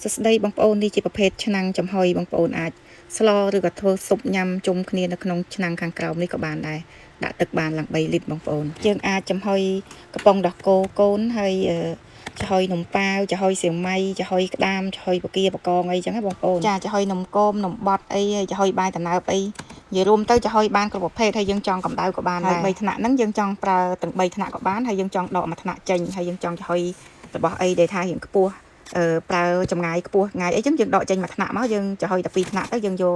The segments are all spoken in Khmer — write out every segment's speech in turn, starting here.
សួស្តីបងប្អូននេះជាប្រភេទឆ្នាំងចំហុយបងប្អូនអាចស្លឬក៏ធ្វើស៊ុបញ៉ាំជុំគ្នានៅក្នុងឆ្នាំងខាងក្រោមនេះក៏បានដែរដាក់ទឹកបានឡើង3លីត្របងប្អូនយើងអាចចំហុយកំប៉ុងដោះគោកូនហើយចំហុយនំប៉ាវចំហុយសៀវម៉ៃចំហុយក្តាមចំហុយពគាបកងអីចឹងណាបងប្អូនចាចំហុយនំគមនំបត់អីហើយចំហុយបាយតំណើបអីនិយាយរួមទៅចំហុយបានគ្រប់ប្រភេទហើយយើងចង់កម្ដៅក៏បានដែរហើយ3ថ្នាក់ហ្នឹងយើងចង់ប្រើទាំង3ថ្នាក់ក៏បានហើយយើងចង់ដកមួយថ្នាក់ចេញហើយយើងចង់ចំហុយរបស់អីដែលថារៀងខ្ពស់ ប្រើចម្ងាយខ្ពស់ថ្ងៃអីចឹងយើងដកចេញមួយថ្នាក់មកយើងចំហុយតែពីរថ្នាក់ទៅយើងយក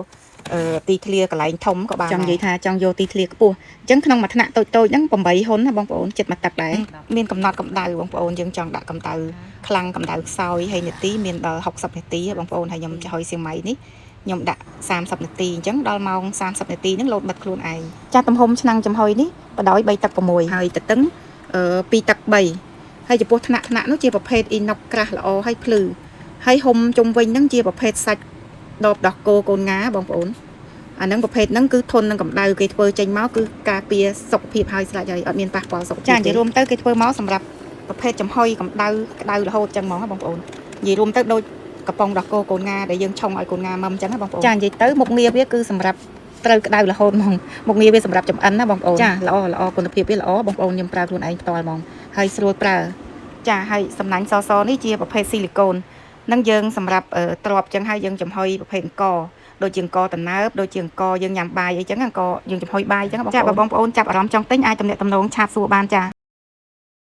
ទីធ្លាកន្លែងធំក៏បានចង់និយាយថាចង់យកទីធ្លាខ្ពស់អញ្ចឹងក្នុងមួយថ្នាក់តូចតូចហ្នឹង8ហ៊ុនណាបងប្អូនចិត្តមួយទឹកដែរមានកំណត់កម្ដៅបងប្អូនយើងចង់ដាក់កម្ដៅខ្លាំងកម្ដៅខ្សោយហើយនាទីមានដល់60នាទីបងប្អូនហើយខ្ញុំចំហុយសៀងម៉ៃនេះខ្ញុំដាក់30នាទីអញ្ចឹងដល់ម៉ោង30នាទីហ្នឹងលោតបិទខ្លួនឯងចាស់ទំហំឆ្នាំងចំហុយនេះបដោយ3ទឹក6ហើយតទឹង2ទឹក3ហើយចំពោះថ្នាក់ថ្នាក់នោះជាប្រភេទអ៊ីណុកក្រាស់ល្អហើយភ្លឺហើយហុំជុំវិញហ្នឹងជាប្រភេទសាច់ដបដោះគោកូនងាបងប្អូនអាហ្នឹងប្រភេទហ្នឹងគឺធន់នឹងកម្ដៅគេធ្វើចេញមកគឺការពារសុខភាពហើយស្រេចហើយអត់មានប៉ះពាល់សុខភាពចានិយាយរួមទៅគេធ្វើមកសម្រាប់ប្រភេទចំហុយកម្ដៅក្ដៅរហូតចឹងហ្មងបងប្អូននិយាយរួមទៅដូចកំប៉ុងដោះគោកូនងាដែលយើងឆុងឲ្យកូនងាមុំចឹងណាបងប្អូនចានិយាយទៅមុខងារវាគឺសម្រាប់ត្រូវក្ដៅរហូតហ្មងមុខងារវាសម្រាប់ចំអិនណាបងប្អូនចាល្អល្អគុណភាពវាល្អបងប្អូនខ្ញុំប្រើខ្លួនឯងផ្ទាល់ហ្មងហើយស្រួលប្រើ ចាហើយសំណាញ់សសនេះជាប្រភេទស៊ីលីកូននឹងយើងសម្រាប់ទ្របចឹងហើយយើងចំហុយប្រភេទអង្គដូចជាអង្គតំណើបដូចជាអង្គយើងញ៉ាំបាយអីចឹងអង្គយើងចំហុយបាយចឹងបងចាបើបងប្អូនចាប់អារម្មណ៍ចង់ទិញអាចទំនាក់ទំនងឆាតសួរបានចា